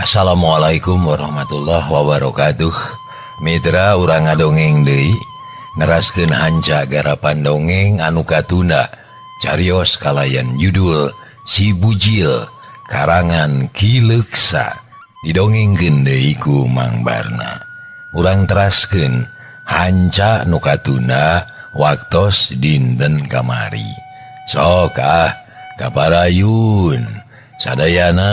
Assalamualaikum warahmatullahi wabarakatuh. Mitra urang ngadongeng deui, neraskeun hanca garapan dongeng anu katunda carios kalayan judul Si Bujil karangan Ki Leuksa, didongengkeun deui ku Mang Barna. Urang teraskeun hanca nu katunda waktos dinten kamari. Sok ah kaparayun sadayana.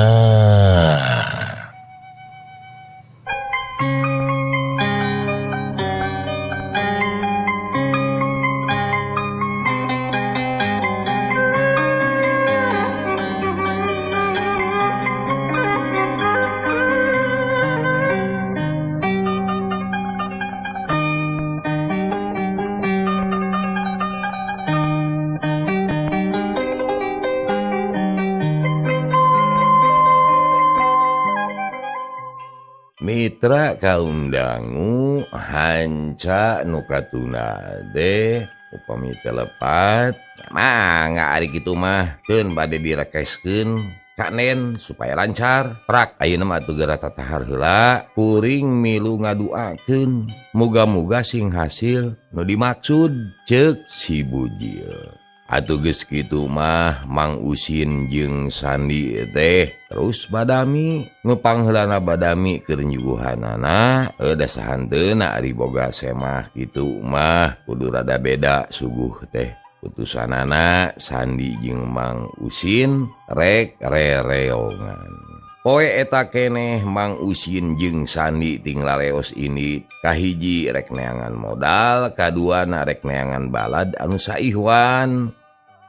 Mitra kaum dangu hanca nu katunda deh upami telepat mangga ari kitu mah keun bade direkeskeun kanen supaya lancar prak ayeuna mah atuh geura tatahar heula kuring milu ngaduakeun muga-muga sing hasil nu dimaksud ceuk si Bujil. Atuh geus kitu mah Mang Usin jeung Sandi teh terus badami nu pangheulana badami keur nyuguhanana da sahanteuna ari boga semah kitu mah kudu rada beda suguh teh putusanana Sandi jeung Mang Usin rek rereongan. Poe eta keneh Mang Usin jeung Sandi ting laleos ini kahiji rek neangan modal, kaduana rek neangan balad anu saihwan,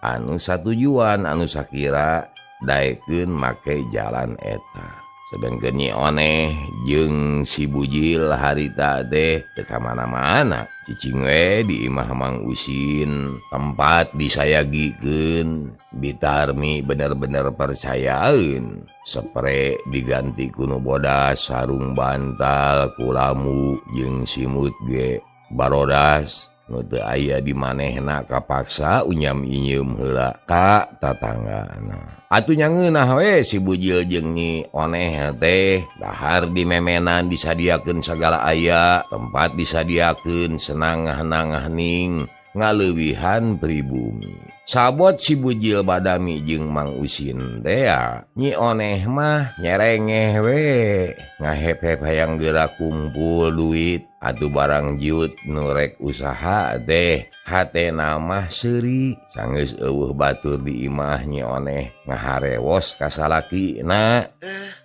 anu satujuan, anu sakira daekeun make jalan eta. Sedengkeun Nyi Oneh jeung si Bujil harita teh teu ka mana-mana. Cicing we di imah Mang Usin, tempat disayagikeun, bitarmi bener-bener percayaeun. Sepre diganti ku nu bodas, sarung bantal, kulamu jeung simut ge barodas. Nu teu aya di manehna kapaksa unyam inyeum heula ka tatanggana. Atuh nyangeunah we si Bujil jeung Nyi Oneh teh dahar di memenan disadiakeun sagala aya, tempat disadiakeun senangah-nangahning ngaleuwihan pribumi. Sabot si Bujil badami jeung Mang Usin tea, Nyi Oneh mah nyerengeh we, ngahep-hep hayang geura kumpul duit. Atuh barang jiut nu rek usaha teh hatena mah seuri, sanggeus eueuh batur di imah Nyi Oneh ngaharewos ka salakina.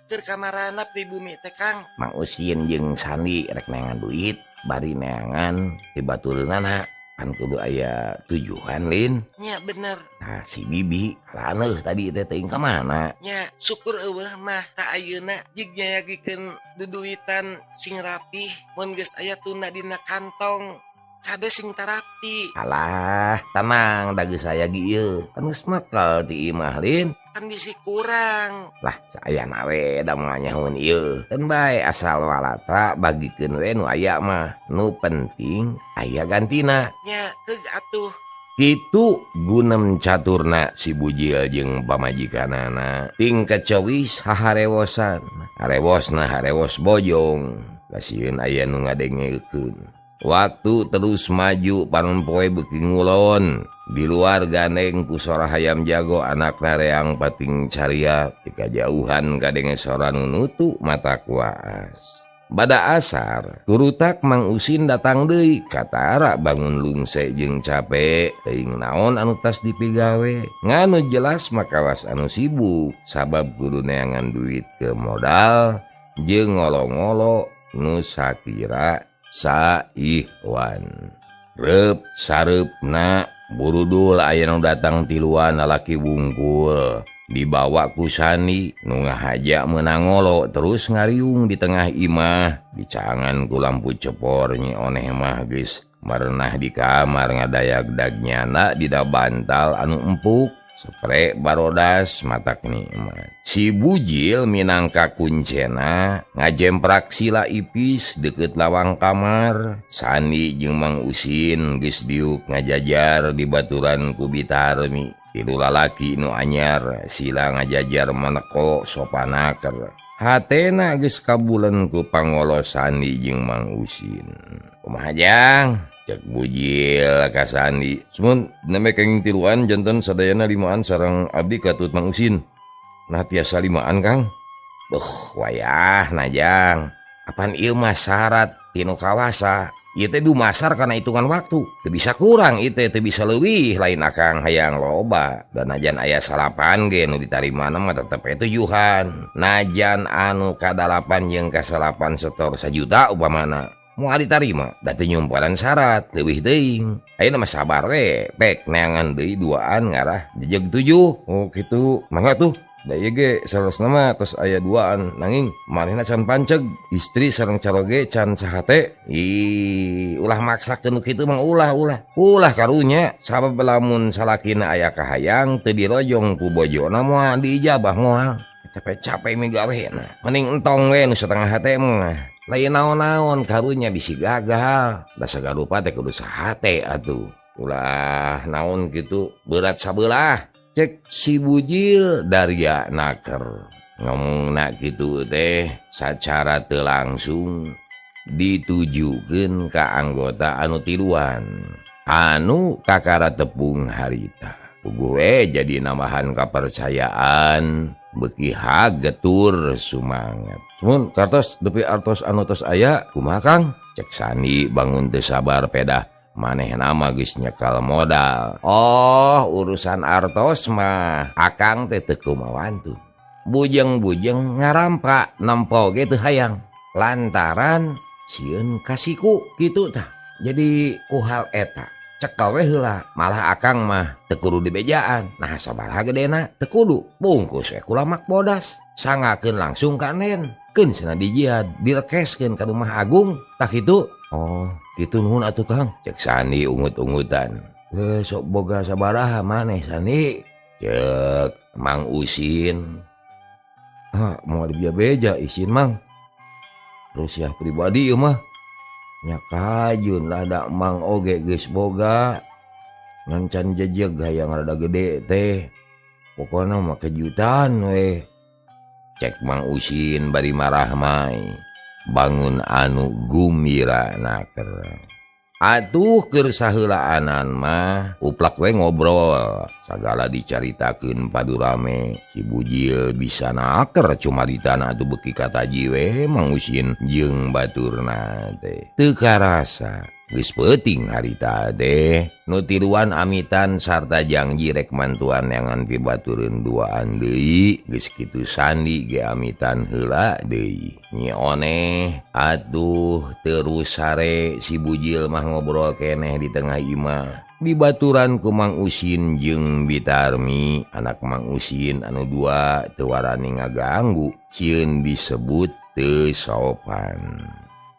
Keur kamarana pribumi teh Kang? Mang Usin jeung Sandi rek neangan duit bari neangan di batureunana. Kan kudu aya tujuan lin. Nya bener. Nah si Bibi laneuh tadi teh teuing ka mana? Nya syukur eueuh mah ka ayeuna jig nyayagikeun duduitan sing rapih mun geus aya tuna dina kantong kade sing tarapti. Alah, tenang da geus aya gi ieu. Kan geus mekel ti imah lin. Kan bisi kurang. Lah sayana we da moal nyahoeun ieu. Keun bae asal walatra bagikeun we nu aya mah. Nu penting aya gantina. Nya heug atuh. Kitu gunem caturna si Bujil jeung pamajikanana. Ting kecewis haharewosan. Harewosna harewos bojong. Kasieun aya nu ngadengekeun. Waktu terus maju panon poe beuki ngulon. Di luar gandeng ku sora hayam jago anak nareang pating caria. Di kajauhan kadenge sora nu nutu mata kuas. Bada asar, turutak Mang Usin datang deui katara bangun lungse jeung cape teuing naon anu tas dipigawe. Nganu jelas makawas anu sibuk sabab kudu neangan duit ke modal jeung ngolo-ngolo nu sakira saihwan. Reup sareupna burudul aya nu datang tiluan lalaki wungkul dibawa ku Sandi nu ngahaja meunang ngolo terus ngariung di tengah imah dicangan ku lampu cepor. Nyi Oneh mah geus merenah di kamar ngadayag-dag nyana dina bantal anu empuk sepre barodas matak nikmat. Si Bujil minangka kuncena ngajemprak sila ipis deket lawang kamar. Sandi jeung Mang Usin geus diuk ngajajar di baturan ku Bitarmi. Tilu lalaki nu anyar sila ngajajar maneko sopanaker. Hatena geus kabulen ku pangolos Sandi jeung Mang Usin. Kumaha jang? Cek Bujil ka Sandi. Sumun nembe kenging tiluan janten sadayana limaan sareng abdi katut Mang Usin. Nah tiasa limaan Kang. Beuh wayah najang. Apan ieu mah syarat tinu kawasa. Ieu teh dumasar kana hitungan waktu. Teu bisa kurang ieu teh, teu bisa leuwih, lain akang hayang loba. Dan najan aya salapan ge nu ditarimana mah tetep we tujuhan. Najan anu kadalapan jeung kasalapan setor sajuta upamana. Moal ditarima, da teu nyumparan syarat leuwih teuing. Ayeuna mah sabar we, pek neangan deui duaan ngarah jejeg 7. Oh kitu, mangga tuh. Da ieu ge saresna mah tos aya duaan nanging manehna can panceg, istri sareng caroge can sahate. Ih, ulah maksakeun nu kitu mah ulah ulah. Ulah karunya sabab lamun salakina aya kahayang teu dirojong ku bojona moal diijabah moal. Capek-capek migawena. Mending entong we nu satengah hate mah. Lain naon-naon karunya bisi gagal. Da sagarupa teh kudu sahate atuh. Ulah naon kitu berat sabelah. Cek si Bujil daria naker. Ngomongna kitu teh sacara teu langsung ditujukeun ka anggota anu tiluan anu kakara tepung harita. Puguh we jadi nambahan kapercayaan beuki hagetur sumangat. Mun kartos depi artos anu tos aya kumaha Kang? Cek Sandi bangun teu sabar pedah. Manehna mah geus nyekal modal. Oh, urusan artos mah akang teh teu kumawantu. Bujeng-bujeng ngarampa nempo ge teu hayang. Lantaran sieun kasiku kitu tah. Jadi ku hal eta cekel we heula, malah akang mah teu kudu dibejaan. Nah sabaraha gedena teu kudu, bungkus we ku lamak bodas. Sangakeun langsung ka Nen. Keun cenah dijihad, direkeskeun ka rumah Agung. Tah kitu. Oh, kitu nuhun atuh Kang. Cek Sandi ungut-ungutan. Sok boga sabaraha maneh Sandi? Cek Mang Usin. Ah, moal dibeja-beja isin Mang. Rusiah pribadi ieu mah. Nya kajun lah da Mang oge geus boga. Ngan can jejeg hayang rada gede teh. Pokona mah kejutan we. Cek Mang Usin bari marah mai. Bangun anu gumira naker. Atuh keur saheulaanan mah uplak we ngobrol. Sagala dicaritakeun padurame. Si Bujil bisa naker cumaritana atuh beuki kataji we Mang Usin jeung baturna teh. Teu karasa geus peuting harita teh. Nu tiluan amitan sarta janji rek mantuan neangan pibatureun duaan deui. Geus kitu Sandi ge amitan heula deui. Nyi oneh atuh terus sare si Bujil mah ngobrol keneh di tengah imah. Dibaturan ku Mang Usin jeung Bitarmi, anak Mang Usin anu dua teu warani ngaganggu, sieun disebut teu sopan.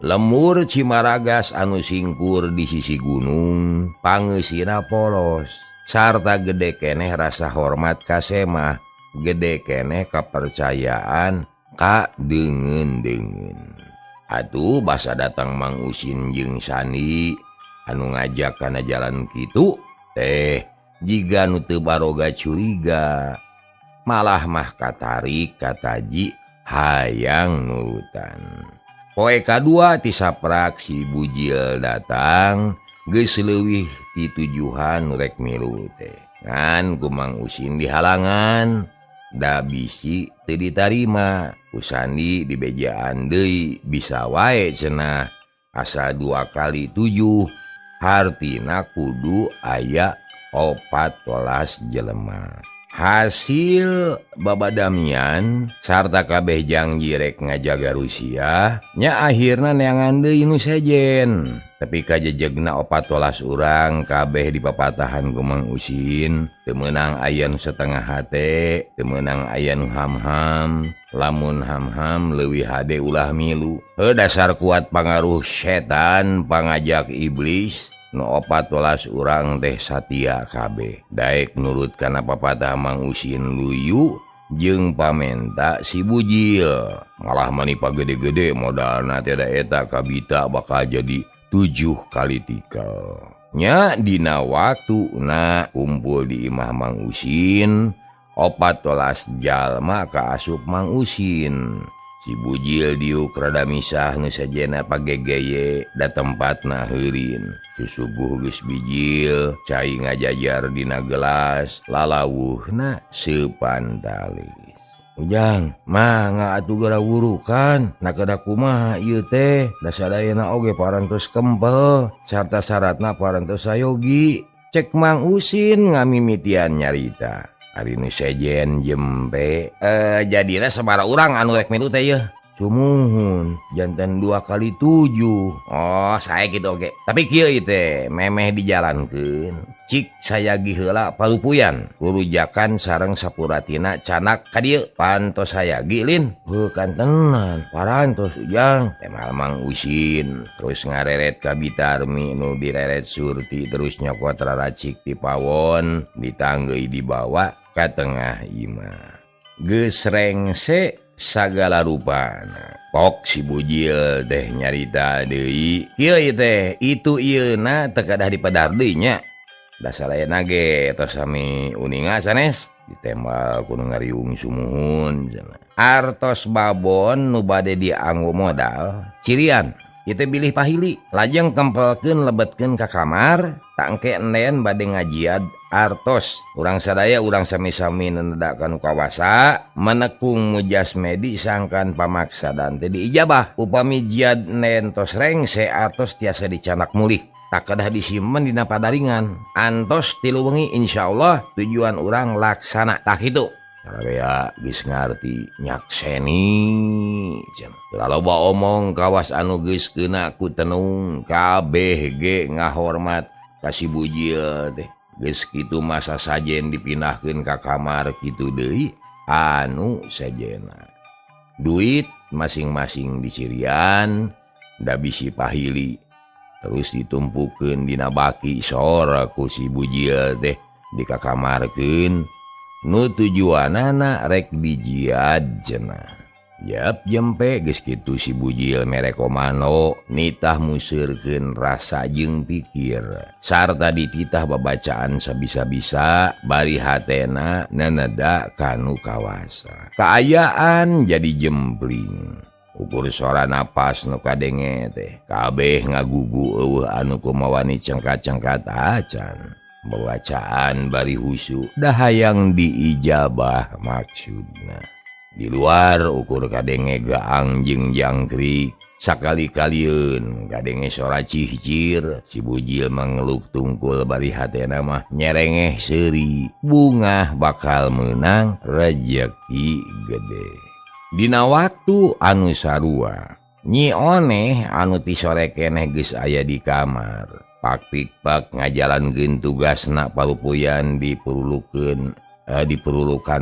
Lemur Cimaragas anu singkur di sisi gunung, pangeusina polos, sarta gede keneh rasa hormat ka semah, gede keneh kapercayaan ka deungeun-deungeun. Atuh basa datang Mang Usin jeung Sandi anu ngajak kana jalan kitu teh jiga nu teu baroga curiga, malah mah katarik kataji hayang nurutan. Poe kadua ti saprak si Bujil datang geus leuwih ti tujuhan nu rek milu teh. Ngan ku Mang Usin dihalangan da bisi teu ditarima. Ku Sandi dibejaan deui bisa wae cenah asa 2 kali 7 hartina kudu aya 14 jelema. Hasil babadamian sarta kabeh janji rek ngajaga Rusia nya akhirna neangan deui nu sejen. Tapi kajejegna 14 urang kabeh dipapatahan ku Mang Usin. Teu meunang aya nu setengah hate, teu meunang aya nu ham-ham. Lamun ham-ham leuwih hade ulah milu. Heuh dasar kuat pangaruh setan pangajak iblis. Nu 14 urang teh satia kabeh. Daek nurut kana papatah Mang Usin luyu jeung pamenta si Bujil. Malah manipa gede-gede modalna teh da eta kabita bakal jadi 7 kali tikel. Nya dina waktuna kumpul di imah Mang Usin, 14 jalma kaasup Mang Usin. Si Bujil diuk rada misah nu sajena pagegeye da tempatna heurin. Susuguh geus bijil, cai ngajajar dina gelas, lalawuhna seupantalis. Ujang, mangga atuh geura wurukan, na kedah kumaha ieu teh, da sadayana oge parantos kempel, sarta syaratna parantos sayogi. Cek Mang Usin ngamimitian nyarita. Ari nu sejen jempe, jadilah sabaraha urang anu rek milu teh yeuh. Sumuhun janten 2 kali 7. Oh, sae kitu oge. Tapi kieu ieu teh memeh dijalankeun. Cik sayagi heula palupuyan, rurujakan sareng sapuratina canak ka dieu. Pantos sayagi lin. Heuh kantenan, parantos Ujang. Teh Mang Usin terus ngareret ka Bitarmi nu direret Surti terus nyokot raracik ti pawon ditanggeuy dibawa ka tengah imah. Geus rengse sagala rupana. Pok si Bujil teh nyarita deui. Kieu ieu teh, itu ieuna teu kadah dipadar deui nya. Dasar ayeuna ge tos sami uninga sanes ditembal ku nu ngariung sumuhun cenah. Artos babon nu bade dianggo modal cirian. Ieu teh bilih pahili lajeng kempelkeun lebetkeun ka kamar tangke enden bade ngajiad artos. Urang sadaya urang sami-sami nenedakan kawasa menekung mujasmedi sangkan pamaksadan teh diijabah. Upami jiad enden tos rengse artos tiasa dicanak mulih. Tak kedah disimpen dina padaringan. Antos 3 wengi insyaallah tujuan urang laksana. Tak kitu. Sararea geus ngarti nyakseni cenah. Loba omong kawas anu geus keuna ku tenung kabeh ge ngahormat ka si Bujil teh. Geus kitu masa sajen dipindahkeun ka kamar kitu deui anu sajena. Duit masing-masing dicirian da bisi pahili. Terus ditumpukeun dina baki sora ku si Bujil teh dikakamarkeun. Nu tujuanana rek dijiad cenah. Jap jempe geus kitu si Bujil mere komando nitah museurkeun rasa jeung pikir sarta dititah babacaan sabisa-bisa bari hatena neneda kanu kawasa. Kaayaan jadi jempling. Ukur sora napas nu kadenge teh kabeh ngagugu eueuh anu kumawani cengkat-cengkat acan. Bacaan bari husu dahayang diijabah maksudna. Di luar ukur kadenge gaang jeung jangkrik sakali-kalieun kadenge sora cihcir. Si Bujil mangeluk tungkul bari hatena mah nyerengeh seuri bungah bakal meunang rejeki gede. Dina waktu anu sarua Nyi Oneh anu ti sore keneh geus aya di kamar. Pak-pikpak ngajalankeun tugasna palupuyan diperlukan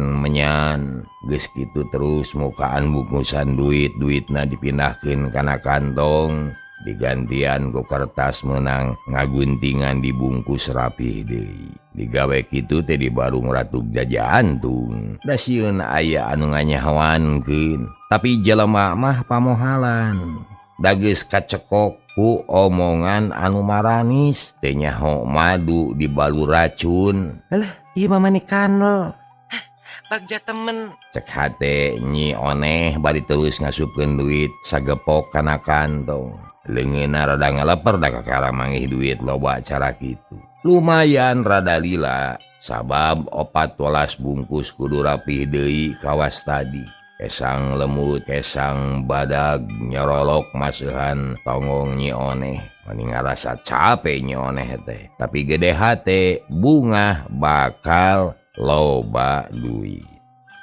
menyan. Geus kitu terus mukaan bungkusan duit, duitna dipindahkeun kana kantong, digantian ku kertas meunang ngaguntingan dibungkus rapih deui. Digawe kitu teh di barung Ratu Jajantung. Da sieun aya anu nganyahoankeun, tapi jelema mah pamohalan. Da geus kacekok ku omongan anu maranis teh nyaho madu dibalur racun. Alah, ieu mah mani kanel. Bagja temen. Cek hate Nyi Oneh bari terus ngasupkeun duit sagepok kana kantong. Leungeunna rada ngaleper da kakara mangih duit loba cara kitu. Lumayan rada lila sabab 14 bungkus kudu rapih deui kawas tadi. Kesang lemut, kesang badag nyorolok masuhan tonggong Nyi Oneh. Mani ngarasa capek Nyi Oneh teh. Tapi gede hate bungah bakal loba duit.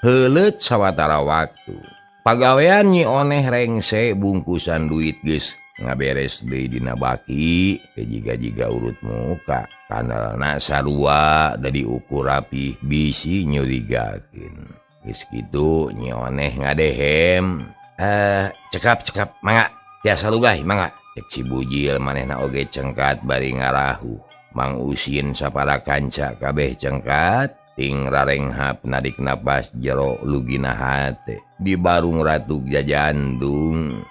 Heuleut sawatara waktu. Pagawean Nyi Oneh rengse bungkusan duit geus ngaberes deui dina baki, teh jiga-jiga urut muka. Kanalna sarua da diukur rapih bisi nyurigakeun. Geus kitu Nyi Oneh ngadehem. Cekap mangga tiasa lugah mangga. Cek si Bujil manehna oge cengkat bari ngarahu. Mang Usin sapara kanca kabeh cengkat ting rarenghap narik napas jero lugina hate. Di barung Ratu Jajandung.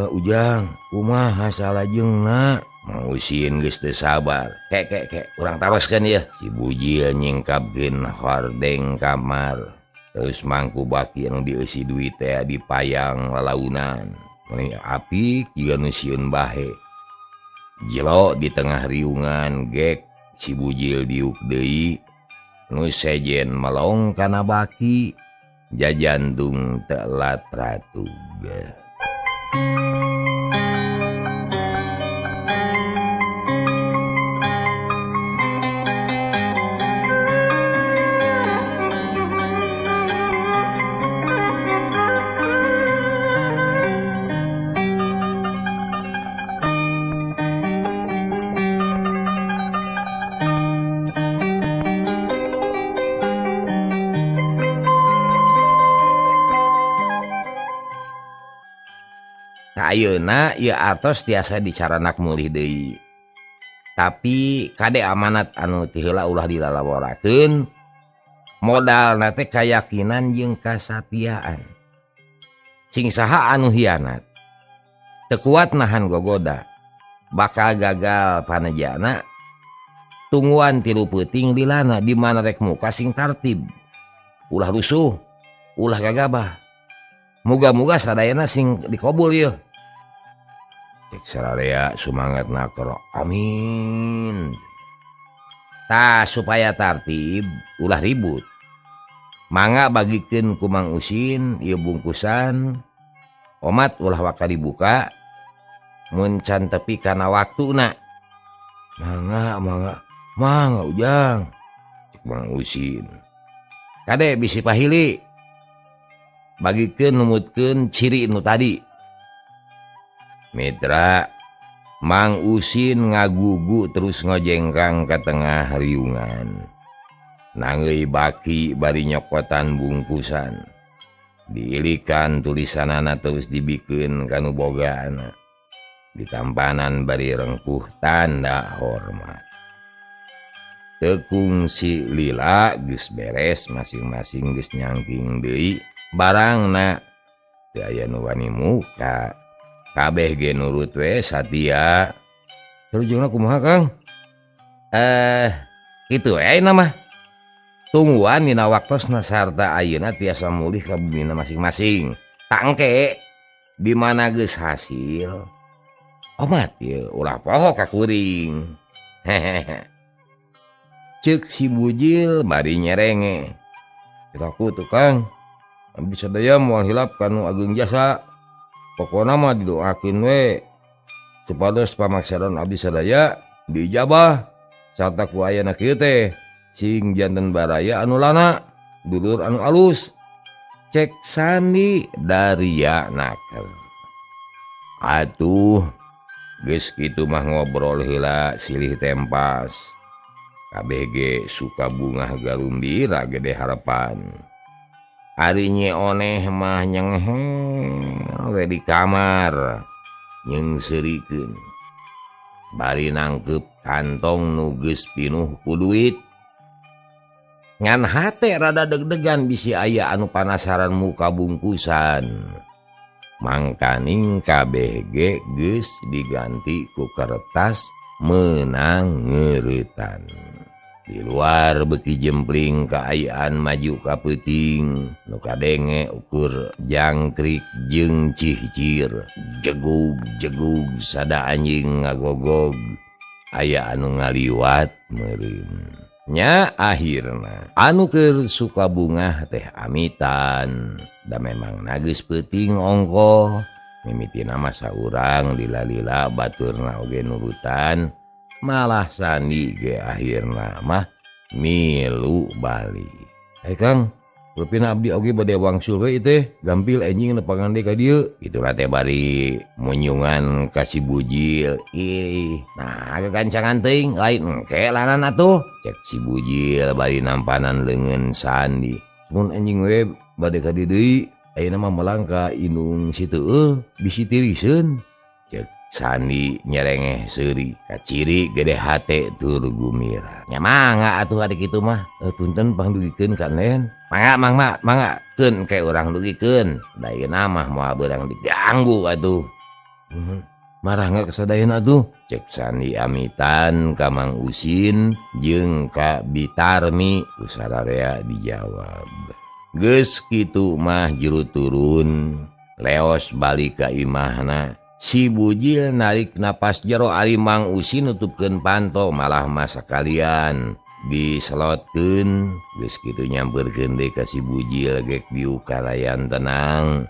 Ujang, kumaha salajengna? Mang Usin geus teu sabar. Kek urang taroskeun ieu. Si Bujil nyingkapkeun hordeng kamar. Terus mangku baki anu dieusi duit teh dipayang lalaunan. Meni apik jiga nu sieun bahe. Jelo di tengah riungan gek si Bujil diuk deui nu sejen melong kana baki jajantung telat ratug. Ayeuna ieu artos tiasa dicaranak mulih deui. Tapi kade amanat anu ti heula ulah dilalaworakeun, modalna teh kayakinan jeung kasatiaan. Cing saha anu hianat, teu kuat nahan gogoda, bakal gagal panejana. Tungguan 3 peuting lilana di mana rek muka sing tartib. Ulah rusuh, ulah gagabah. Muga-muga sadayana sing dikobul ieu. Cek sararea sumangat nakro. Amin. Tah supaya tartib ulah ribut. Mangga bagikeun ku Mang Usin ieu bungkusan. Omat ulah waka dibuka. Mun can tepi kana waktuna. Mangga mangga mangga Ujang. Cek Mang Usin. Kade bisi pahili. Bagikeun numutkeun ciri nu tadi. Mitra Mang Usin ngagugu terus ngojengkang ke tengah riungan. Nangeui baki bari nyokotan bungkusan. Diilikan tulisanana terus dibikeun kanu bogaana. Ditampanan bari rengkuh tanda hormat. Tekung si lila geus beres masing-masing geus nyangking deui barangna. Teu aya nu wani muka. Kabeh ge nurut we satia. Salujengna kumaha Kang? Kitu we ayeuna mah. Tungguan dina waktosna sarta ayeuna tiasa mulih ka bumina masing-masing. Tangke di mana geus hasil. Omat ieu ulah poho ka kuring. Hehehe. Ceuk si Bujil bari nyerenge. Kiraku tuh Kang. Abdi sadaya moal hilap kanu ageung jasa. Pokona mah didoakeun we supados pamaksadan abdi sadaya diijabah sarta ku ayana kieu teh sing janten baraya anu lana dulur anu alus. Cek Sandi daria naker. Atuh geus kitu mah ngobrol heula silih tempas. KBG suka bungah garumbira gede harapan. Ari Nyi Oneh mah nyenghe we di kamar nyeungseurikeun. Bari nangkep kantong nu geus pinuh ku duit. Ngan hate rada deg-degan bisi aya anu panasaran muka bungkusan. Mangkaning KBG geus diganti ku kertas meunang ngeuretan. Di luar beki jempling kaayaan maju ka peuting nu kadenge ukur jangkrik jeung cihcir jegug-jegug sada anjing ngagogog aya anu ngaliwat meureun. Nya akhirna anu keur suka bungah teh amitan da memang geus peuting ongkoh mimitina mah saurang lila-lila baturna oge nurutan. Malah Sandi ge akhirna mah milu bali. Hey Kang, rupina abdi oge bade wangsul we teh, gampil enjing nepangan deui ka dieu. Itulah teh bari munyungan ka si Bujil. Ih, nah kekancangan teuing lain engke lanan atuh. Cek si Bujil bari nampanan leungeun Sandi. Mun enjing we bade ka dieu deui, ayeuna mah melang ka indung situ eueuh, bisi tiriseun. Cek Sandi nyerengeh seuri kaciri gede hate tur gumira. Nya mangga atuh ari kitu mah. Punten pangdugikeun ka Nen. Mangga mang mah mangga keun ke urang dugikeun. Da ayeuna mah moal beurang diganggu atuh. Marah nggak kasadayana atuh. Cek Sandi amitan ka Mang Usin jeung ka Bitarmi ku sararea dijawab. Geus kitu mah juru turun leos balik ka imahna. Si Bujil narik napas jero ari Mang Usin nutupkeun panto malah mah sakalian diselotkeun. Geus kitu nyampeurkeun deui ka si Bujil gek diuk kalayan tenang.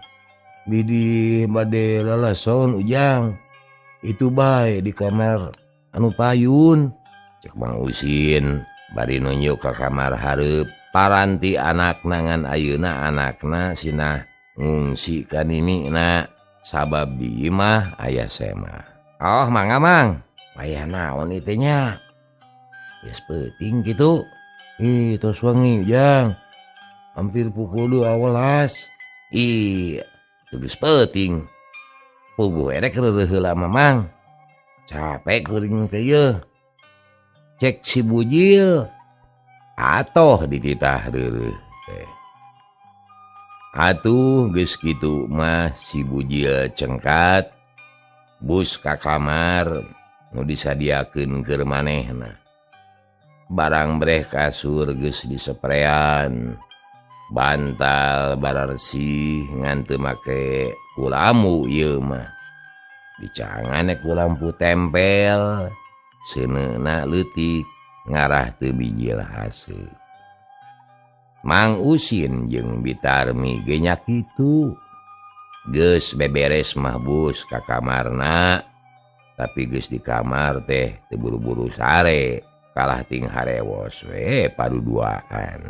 Bidi bade lalason Ujang itu bae di kamar anu payun, cek Mang Usin bari nunjuk ka kamar hareup. Paranti anakna ngan ayeuna anakna sinah ngungsi ka ninina sabab di imah aya semah. Oh mangga Mang, wayah naon ieu teh nya? Geus peuting kitu. Ih tos wengi Ujang, hampir pukul 12. Ih geus peuting. Puguh erek reureuh heula mah Mang. Capek kuring teh yeuh. Cek si Bujil atoh dititah reureuh teh. Atuh geus kitu mah si Bujil cengkat bus ka kamar nu disadiakeun keur manehna. Barang breh kasur geus diseprean, bantal bararsih ngan teu make kulamu ieu mah. Dicangan ku lampu tempel, seuneuna leutik ngarah teu bijil haseut. Mang Usin jeung Bitarmi ge nya kitu. Geus beberes mah bus ka kamarna, tapi geus di kamar teh teu buru-buru sare, kalah ting harewos we paduduaan.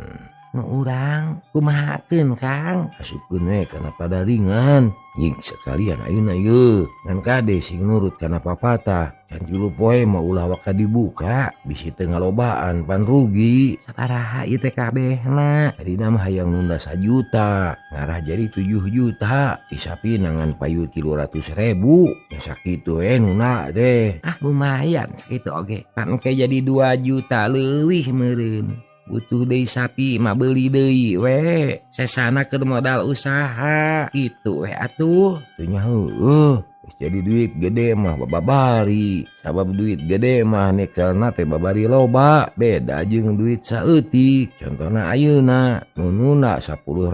Nu urang kumahakeun Kang? Asupkeun we kana padaringan. Nyig sekalian ayeuna yeuh, ngan kade sing nurut kana papatah. Can tilu poe mah ulah waka dibuka, bisi teu ngalobaan pan rugi. Sabaraha ieu teh kabehna? Tadina mah hayang nunda 1 juta, ngarah jadi 7 juta, disapina ngan payu 300.000. Ya sakitu we nunda teh. Ah lumayan sakitu oge. Pan engke jadi 2 juta leuwih meureun. Butuh deui sapi mah beuli deui we. Sesana keur modal usaha kitu we atuh. Teu nya heueuh. Jadi duit gede mah babari, sabab duit gede mah nekelna teh babari loba, beda jeung duit saeutik. Contohna ayeuna nu nunda 10.000,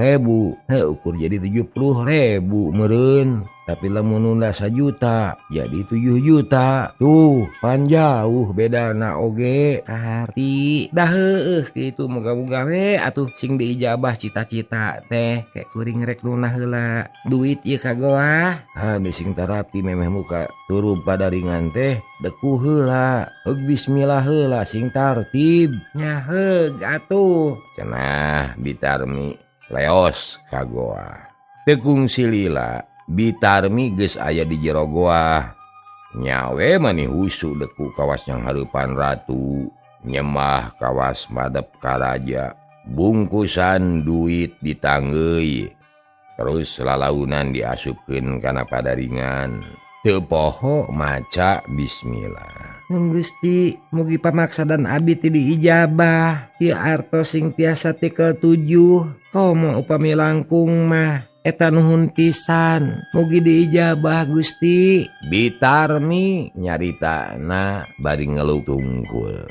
heuh ukur jadi 70.000 meureun. Tapi lamun nunda 1 juta jadi 7 juta. Tuh pan jauh bedana oge. Kaharti dah heueuh kitu, moga-moga we atuh sing diijabah cita-cita teh. Kek kuring rek nunah heula duit ieu ka goah. Ah sing tarapi memeh muka turun padaringan teh deku heula. Heug bismillah heula sing tartib. Nya heug atuh. Cenah Bitarmi leos ka goah. Teu kungsi lila Bitarmi geus aya di jero goah. Nyawe mani husu deku kawas yang hareupan ratu, nyemah kawas madep ka raja. Bungkusan duit ditanggeuy, terus lalaunan diasupkeun kana padaringan. Teu poho maca bismillah. Gusti, mugi pamaksadan abdi ti diijabah. Ieu artos sing tiasa tikel 7, komo upami langkung mah. Eta nuhun pisan, mugi diijabah Gusti. Bitarmi nyaritana bari ngeluh tungkul.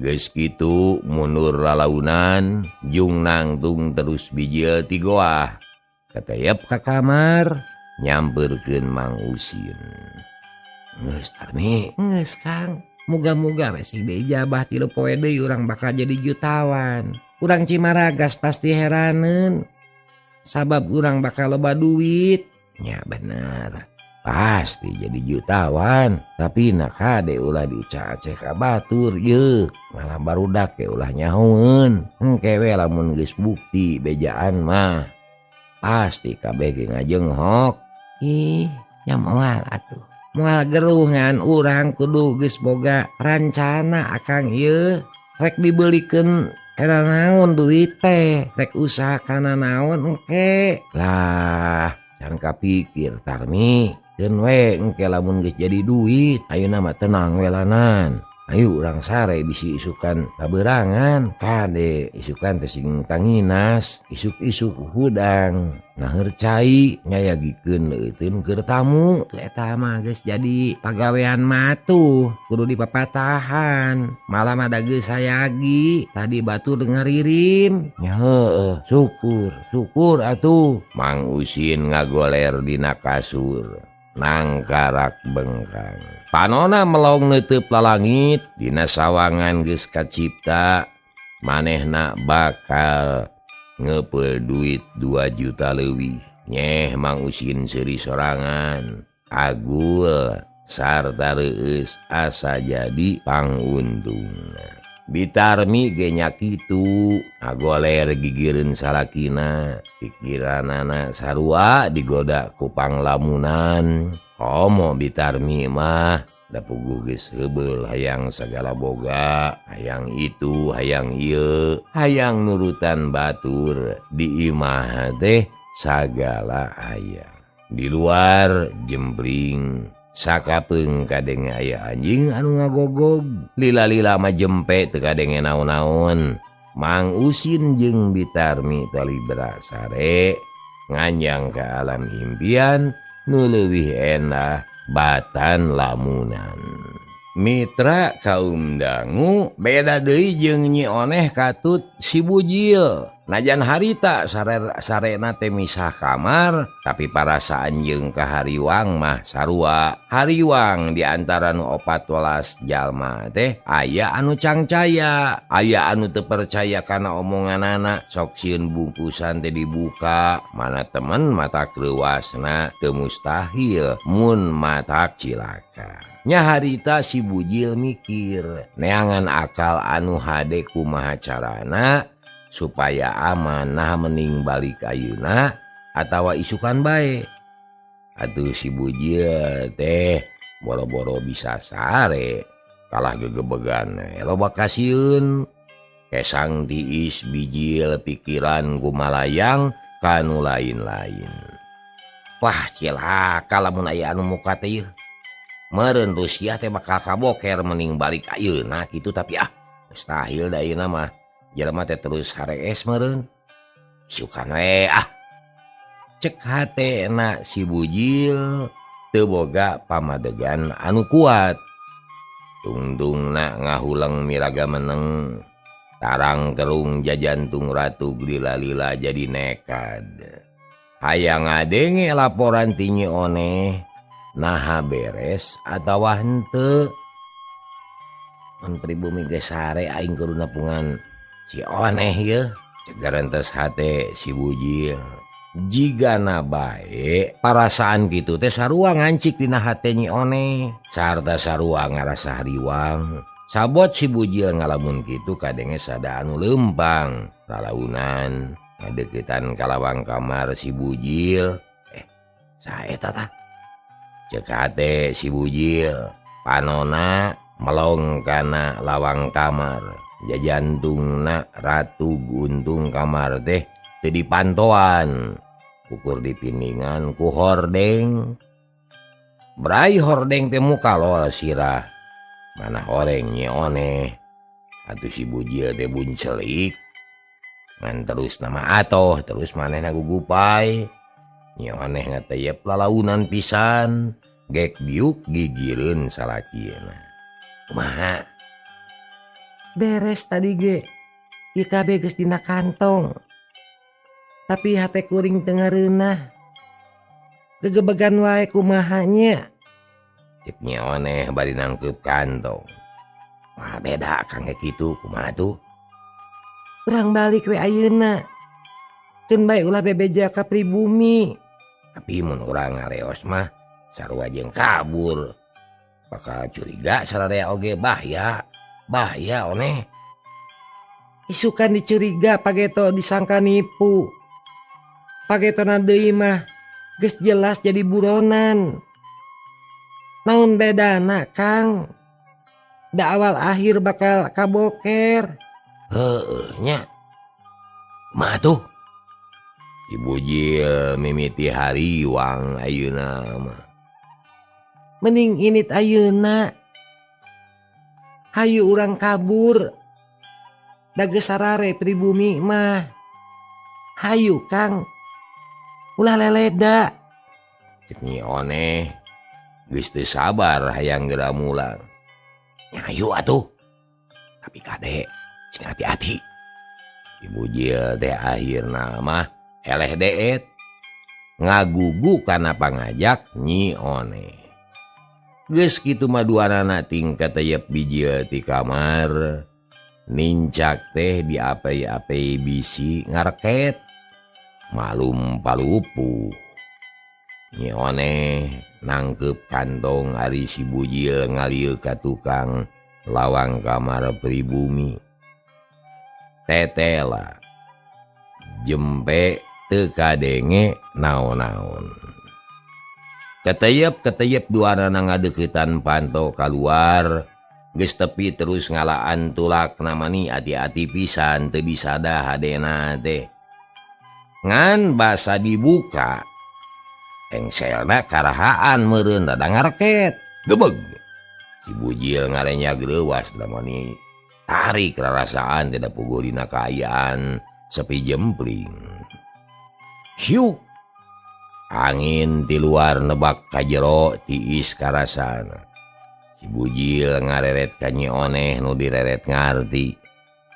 Geus kitu mundur lalaunan, jung nangtung terus bijil ti goah. Katayep ka kamar, nyamperkeun Mang Usin. Geus Tarmi, geus Kang. Muga-muga we sing diijabah 3 poe deui urang bakal jadi jutawan. Urang Cimaragas pasti heraneun. Sabab urang bakal loba duit. Ya bener, pasti jadi jutawan. Tapi nak kade ulah diucap-aceh ka batur ye, malah barudak ke ulah nyahoeun. Engke we lamun geus bukti bejaan mah pasti kabeh ge ngajenghok. Ih, nya moal atuh. Moal gerungan urang kudu geus boga rancana akang ieu. Rek dibelikeun era naon duit teh, rek usaha kana naon engke. Lah, can kapikir Tarmi. Keun we engke lamun geus jadi duit, ayeuna mah tenang we lanan. Ayo urang sare bisi isukan kaberangan kade isukan teh sing tanginas isuk-isuk hudang naheur cai nyayagikeun leuteun keur tamu eta mah geus jadi pagawean matuh kudu dipapatahan malah mah da geus sayagi tadi batur ngaririm nya heueuh syukur syukur atuh. Mang Usin ngagoler dina kasur nangkarak bengkang panona melong neuteub lalangit dina sawangan geus kacipta manehna bakal ngepeul duit 2 juta leuwih. Nyeh Mang Usin seuri sorangan agul sarta reueus asa jadi panguntungna. Bitarmi ge nya kitu agoler gigireun salakina pikiranana sarua digoda ku panglamunan. Komo Bitarmi mah da puguh geus heubeul hayang sagala boga hayang itu hayang ieu hayang nurutan batur di imah teh sagala aya. Di luar jempling sakapeung kadenge aya anjing anu ngagogog lila-lila mah jempe teu kadenge naon-naon. Mang Usin jeung Bitarmi talibra sare nganjang ka alam impian nu leuwih endah batan lamunan. Mitra kaum dangu beda deui jeung Nyi Oneh katut si Bujil. Najan harita sarena teh misah kamar tapi parasaan jeung ka hariwang mah sarua. Hariwang di antara nu 14 jalma teh aya anu cangcaya, aya anu teu percaya kana omonganana, sok sieun bungkusan teh dibuka, mana temen mata kreuwasna teu mustahil mun matak cilaka. Nya harita si Bujil mikir neangan akal anu hade kumaha carana supaya aman, nah mending balik ayeuna atawa isukan bae. Atuh si Bujil teh boro-boro bisa sare kalah gegebegan loba kasieun kesang tiis bijil pikiran gumalayang kanu lain-lain. Wah cilaka lamun aya anu muka teh meureun Rusia teh bakal kaboker mending balik ayeuna kitu tapi ah mustahil da ayeuna mah jelema teh terus harees meureun sukan we ah. Cek hatena si Bujil teu boga pamadegan anu kuat tungtungna ngahuleng miraga meneng tarang terung jajantung ratu lila-lila jadi nekad hayang ngadenge laporan ti Nyi Oneh naha beres atawa henteu. Menteri bumi geus sare aing kudu nepungan si Oneh yeuh cegarentes hate si Bujil. Jigana bae parasaan kitu teh sarua ngancik dina hate Nyi Oneh sarta sarua ngarasa hariwang. Sabot si Bujil ngalamun kitu kadenge sada anu leumpang lalaunan ngadeukeutan ka lawang kamar si Bujil. Saeta tah cek hate si Bujil panona melong kana lawang kamar jajantungna ratu guntung kamar teh teu dipantoan ukur dipindingan ku hordeng brai hordeng teh muka lol sirah mana horeng Nyi Oneh. Atuh si Bujil teh buncelik ngan terus nama atoh terus manehna gugupai. Nyi Oneh ngateyep lalaunan pisan gek diuk gigireun salakina. Kumaha beres tadi ge IKB geus dina kantong tapi hate kuring teu ngareunah gegebegan wae kumaha nya. Cek Nyi Oneh bari nangkeup kantong. Wah beda kang kitu kumaha tuh urang balik we ayeuna keun bae ulah bebeja ka pribumi tapi mun urang ngareos mah sarua jeung kabur bakal curiga sararea oge bahaya bahaya Oneh. Isukan dicuriga pageto disangka nipu pagetona deui mah geus jelas jadi buronan. Naon bedana Kang da awal akhir bakal kaboker. Heueuh nya mah tuh Si Bujil mimiti hariwang ayeuna mah. Mending init ayeuna. Hayu urang kabur. Da geus sarare pribumi mah. Hayu Kang. Ulah leleda. Cek Nyi Oneh geus teu sabar hayang geura mulang. Hayu atuh. Tapi kade sing hati-hati. Si Bujil teh akhirna mah eleh deet. Ngagugu kana pangajak Nyi Oneh. Geus kitu mah duanana ting kateyep bijil ti kamar. Nincak teh diapei-apei bisi ngareket. Malum palupuh. Nyi Oneh nangkep kantong ari si Bujil ngalieu ka tukang lawang kamar pribumi. Tetela jempe teu kadenge naon-naon. Keteyep-keteyep duanana ngadeuketan panto kaluar. Geus tepi terus ngalaan tulak namani ati-ati pisan teu disada hadena teh. Ngan basa dibuka engselna karahaan meureun rada ngareket. Gebeg. Si Bujil ngarenya greuwas lamani tarik rarasaan teh da puguh dina kaayaan sepi jempling. Hiuk. Angin di luar nebak ka jero tiis karasana. Si Bujil ngareret ka Nyi Oneh nu direret ngarti.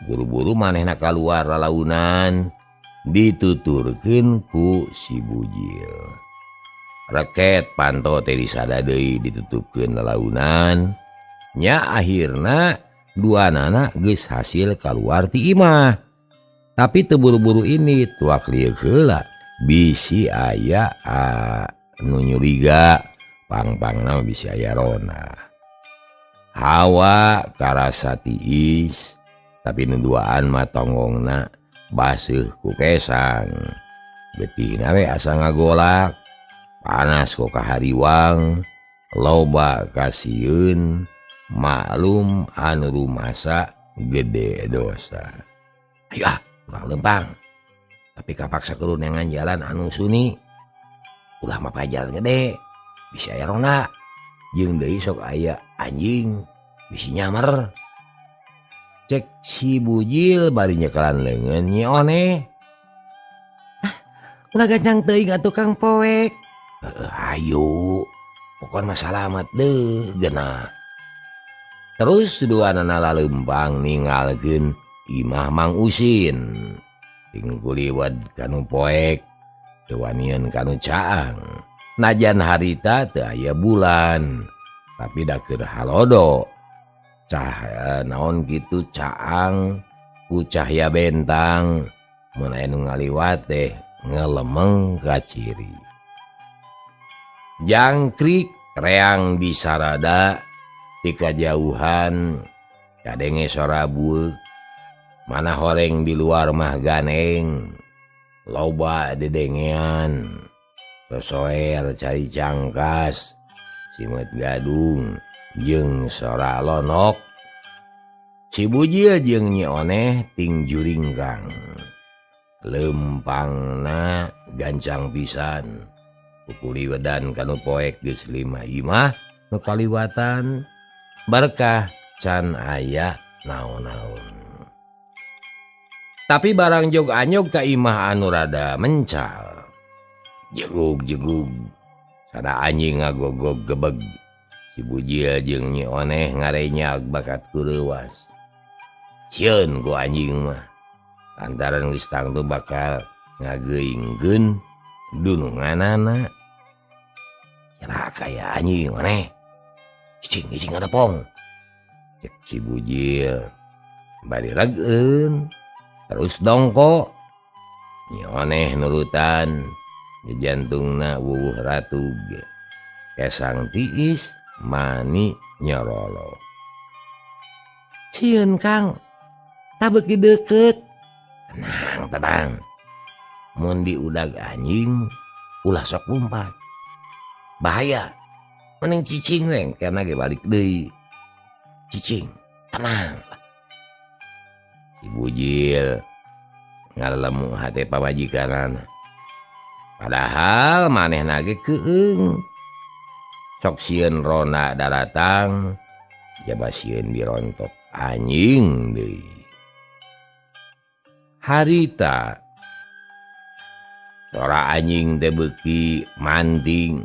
Buru-buru manehna kaluar lalaunan dituturkeun ku si Bujil. Reket panto teh disada deui ditutupkeun lalaunan. Nya akhirna duanana geus hasil kaluar ti imah. Tapi teu buru-buru ini tuak lieu heula bisi aya nu nyuriga pang-pangna bisi aya rona. Hawa karasa tiis tapi nu duaan mah tonggongna baseuh ku kesang. Getihna we asa ngagolak. Panas ku kahariwang, loba kasieun, maklum anu rumasa gede dosa. Ayo ah, urang lempang. Tapi kapaksa kudu neangan jalan anu suni. Ulah mah jalan gede, bisi aya ronda. Jeung deui sok aya anjing, bisi nyamer. Cek si Bujil bari nyekalan leungeun Nyi Oneh. Ah, ulah gancang teuing atuh Kang Poek. Ayo, pokoknya mah salamat deh genah. Terus duanana lalempang ninggalkeun imah Mang Usin. Ting kuliwat kanu poek, teu wanian kanu caang. Najan harita teu aya bulan, tapi da keur halodo. Cahaya naon kitu caang ku cahaya bentang mun aya nu ngaliwat teh ngelemeng ka ciri. Jangkrik reang disarada ti kajauhan kadenge sora bueuk. Mana horeng di luar mah ganeng loba dedengean. Sosoer cari cangkas simet gadung jeung sora lonok. Si Bujil jeung Nyi Oneh ting juringkang. Lempangna gancang pisan. Pukuli wedan kanu poek geus lima imah nu kaliwatan berkah can aya naon-naon. Tapi barang jog anyog ka imah anu rada mencal. Jegug-jegug sada anjing ngagogog gebeg. Si Bujil jeung Nyi Oneh ngarenyag bakat kureuwas. Sieun ku anjing mah. Lantaran geus tangtu bakal ngageuingkeun dununganana. Celaka ya anjing maneh. Cicing-cicing ngadepong. Cek si Bujil bari regeun terus dongko. Nyi Oneh nurutan jantungna wuwuh ratug. Kesang tiis mani nyorolo. Sieun Kang, tabeuki deukeut. Tenang, tenang. Mun diudag anjing ulah sok lumpat. Bahaya. Mending cicing we karena ge balik deui. Cicing, tenang. Si Bujil ngalemu hate pamajikanana. Padahal manehna ge keung. Sok sieun rona daratang Jaba sieun dirontok anjing deui. Harita sora anjing teh beuki manting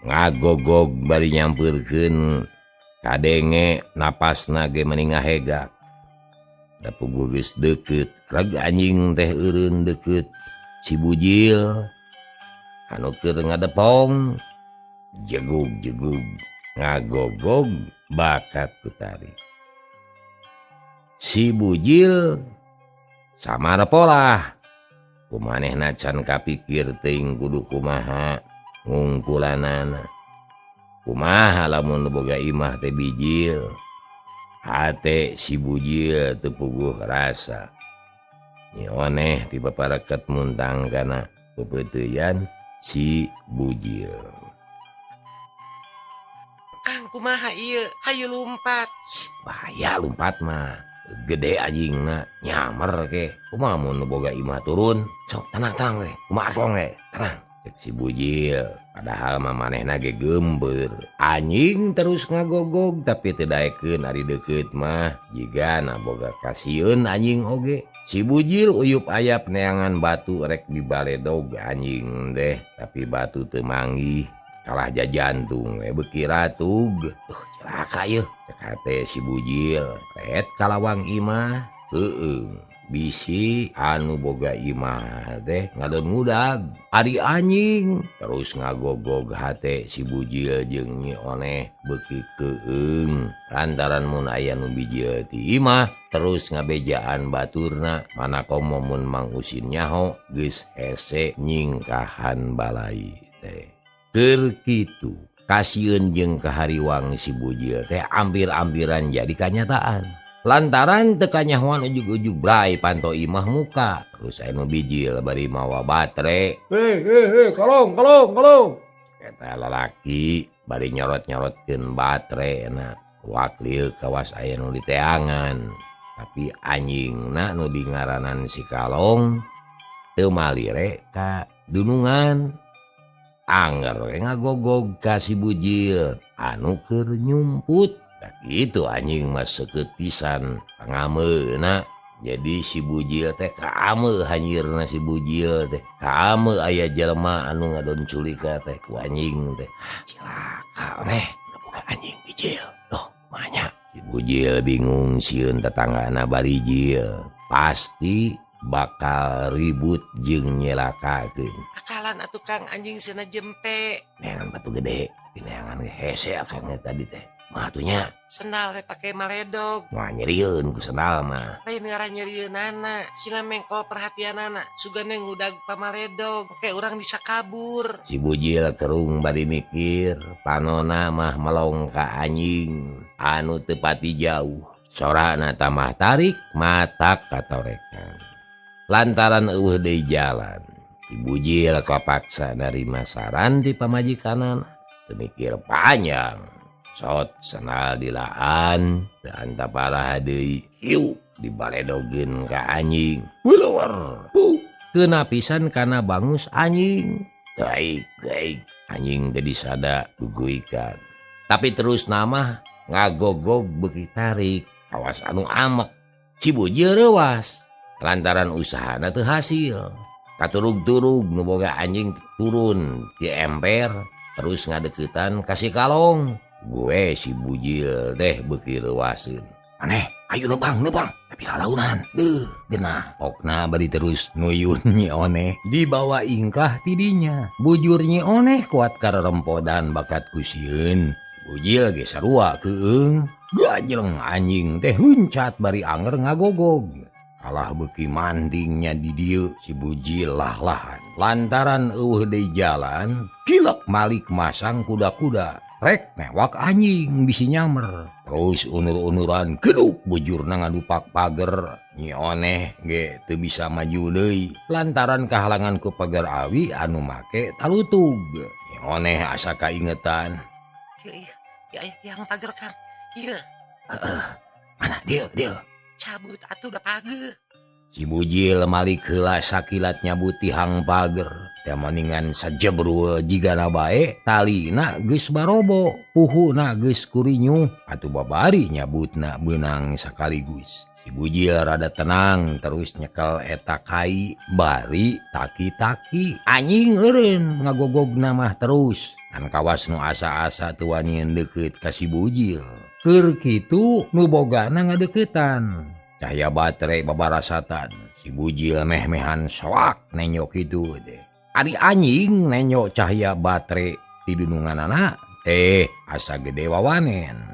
ngagogog bari nyampeurkeun kadenge napasna ge meni ngahegak. Da puguh geus deukeut reg anjing teh eureun deukeut si Bujil anu keur ngadepong jegug-jegug ngagogog bakat ku tarik. Si Bujil samara polah kumanehna can kapikir teuing kudu kumaha ngungkulanana. Kumaha lamun boga imah teh bijil. Hate si Bujil teu puguh rasa. Nyi Oneh ti papareket muntang kana pepeuteuyan si Bujil. Kang kumaha ieu? Hayu lumpat. Bahaya lumpat mah. Gede anjingna nyamer ke. Kumaha mun nu boga imah turun? Sok tenang we. Kumaha asong we? Tenang. Cek si Bujil. Padahal mah manehna ge geumbeur. Anjing terus ngagogog tapi teu daekeun ari deukeut mah jigana boga kasieun anjing oge. Si Bujil uyup ayap neangan batu rek dibaledog anjing deh, tapi batu teu manggih. Kalah jajantung we beuki ratug. Celaka yeuh cek hate si Bujil. Ret kalawang imah heueung. Bisi anu boga imah teh ngadon ngudag ari anjing terus ngagogog hate si Bujil jeung Nyi Oneh beuki keung lantaran mun aya nu bijil ti imah terus ngabejaan baturna mana komo mun Mang Usin nyaho geus hese nyingkahan balai teh. Keur kitu kasieun jeung kahariwang si Bujil teh ampir-ampiran jadi kanyataan. Lantaran teu kanyahoan ujug-ujug bray panto imah muka. Terus anu bijil bari mawa batre. Hei hei hei kalong kalong kalong. Eta lalaki bari nyorot-nyorotkeun batre na. Waklil kawas aya nu diteangan. Tapi anjingna nu dingaranan si Kalong teu malire ka dunungan. Angger we ngagogog ka si Bujil anu keur nyumput. Itu anjing mah seukeut pisan pangameuna. Jadi si Bujil teh kaame hanyirna si Bujil teh. Kaame aya jelema anu ngadon culika teh ku anjing teh. Cilaka neh bukan anjing bijil. Loh, banyak. Si Bujil bingung sieun tetanggana barijil. Pasti bakal ribut jeung nyelakakeun. Akalan atuh Kang anjing sieuna jempe. Neangan batu gede, neangan hese akang tadi teh. Mah atunya sendal teh pake maledog. Wah nyerieun ku sendal mah. Lain ngarah nyerieunana, sina mengkol perhatianana, sugane ngudag pamaledog, ke urang bisa kabur. Si Bujil kerung bari mikir, panona mah melong ka anjing anu teu pati jauh. Sorana tamah tarik matak katorekan. Lantaran eueuh deui jalan, si Bujil kapaksa narima saran ti pamajikanana. Teu mikir panjang. Sot senal dilaan teu antaparaha deui hiu dibaledogeun ka anjing. Wiluar. Keuna pisan kana bangus anjing. Gaik gaik anjing teh disada guguikan. Tapi terus namah ngagogog beuki tarik kawas anu amek. Si Bujil reuas lantaran usahana teu hasil. Katurug-turug nu boga anjing turun di emper terus ngadeuketan ka si Kalong. Gue si Bujil deh beuki reuaseun. Aneh, ayo nebang, nebang. Tapi lalaunan, deuh, genah. Pokna bari terus nuyun Nyi Oneh dibawa ingkah tidinya. Bujur Nyi Oneh kuat karerempodan bakat ku sieun. Bujil ge sarua keung. Gajleng anjing teh luncat bari anger ngagogog. Kalah beuki mandingnya di dieu si Bujil lah-lahan. Lantaran eueuh deui jalan, kilek malik masang kuda-kuda. Rek newak anjing bisi nyamer. Terus unur-unuran keduk bujurna ngadupak pager. Nyi Oneh ge teu bisa maju deui lantaran kahalangan ku pager awi anu make talutug. Nyi Oneh asa kaingetan. Ieu ieu tiang pager Kang. Ieu. Heeh. Mana dieu dieu. Cabut atuh da pager. Si Bujil malik heula sakilat nyabut tihang pager. Teh maningan sajebrul jigana bae talina geus barobo puhuna geus kurinyuh atuh babari nyabutna beunang sakaligus. Si Bujil rada tenang terus nyekel eta kai bari taki-taki anjing eureun ngagogogna mah terus kan kawas nu asa-asa teu wanian deukeut ka si Bujil. Keur kitu nu bogana ngadeukeutan cahaya baterai babarasatan si Bujil meh-mehan soak nenyo kitu teh. Ari anjing nenyo cahaya baterai ti dununganana teh asa gede wawanen.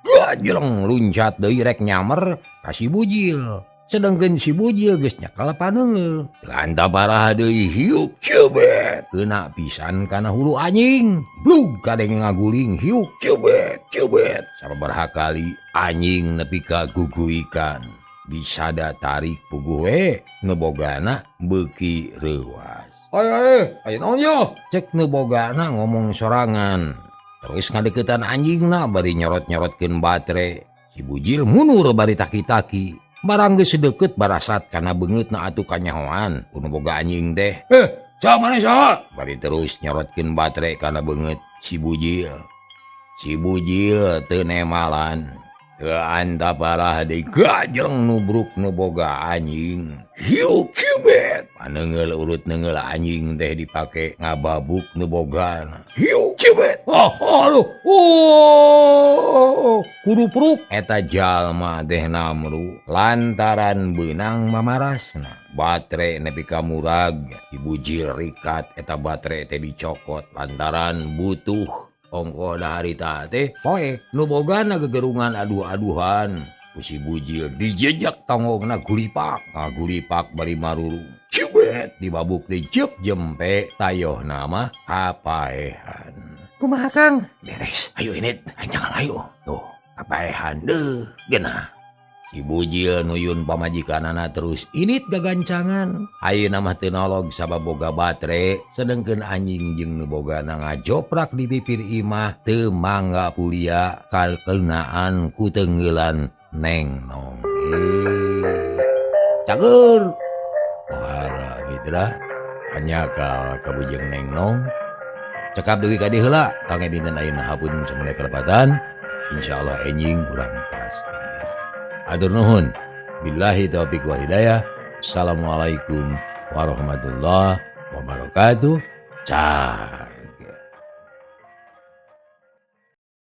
Gajleng luncat deui rek nyamer ka si Bujil. Sedengkeun si Bujil geus nyekel paneunggeul. Lanta parah deui hiuk cebet kena pisan kana hulu anjing. Blug kadenge ngaguling hiuk cebet cebet. Sababaraha kali anjing nepi ka guguikan. Disada tarik puguh we nu bogana beuki reuas. Ay ay naon yo? Cek nu bogana ngomong sorangan. Terus ngadeukeutan anjingna bari nyorot-nyorotkeun batere. Si Bujil mundur bari taki-taki. Barang geus deukeut barasat kana beungeutna atuh kanyahoan ku nu boga anjing teh. Saha maneh saha? Bari terus nyorotkeun batere kana beungeut si Bujil. Si Bujil teu nemalan. Teu anta parah deui gajleng nubruk nu boga anjing. Hiuk cibet. Paneunggeul urut neunggeul anjing teh dipake ngababuk nu bogana. Hiuk cibet. Ah, aduh. Oh, kurupruk eta jalma teh namru lantaran beunang mamarasna. Batere nepi ka murag, si Bujil rikat eta batere teh dicokot lantaran butuh ongko harita teh poe nu bogana gegerungan aduh-aduhan. Ku si Bujil dijejak tongongna gulipak, ngagulipak bari marurung. Cibet dibabuk deui jep jempe tayohna mah kapaehan. Kumaha Kang? Beres. Ayo ini ancangan ayo. Tuh, kapaehan deuh geunah. Si Bujil nuyun pamajikanana terus init gagancangan. Ayeuna mah teu nolog sabab boga batere, sedengkeun anjing jeung nu bogana ngajoprak di bibir imah teu mangga kulia kalkenaan ku teungeulan Neng Nong. Cager. Wah, mitra hanya ka kabujeng Neng Nong. Cekap dugi ka dieu heula, kangge dinten ayeuna hapun samulai kelepatan. Insyaallah enjing urang tas. Atur nuhun. Billahi taufiq wal hidayah. Assalamualaikum warahmatullahi wabarakatuh. Cah.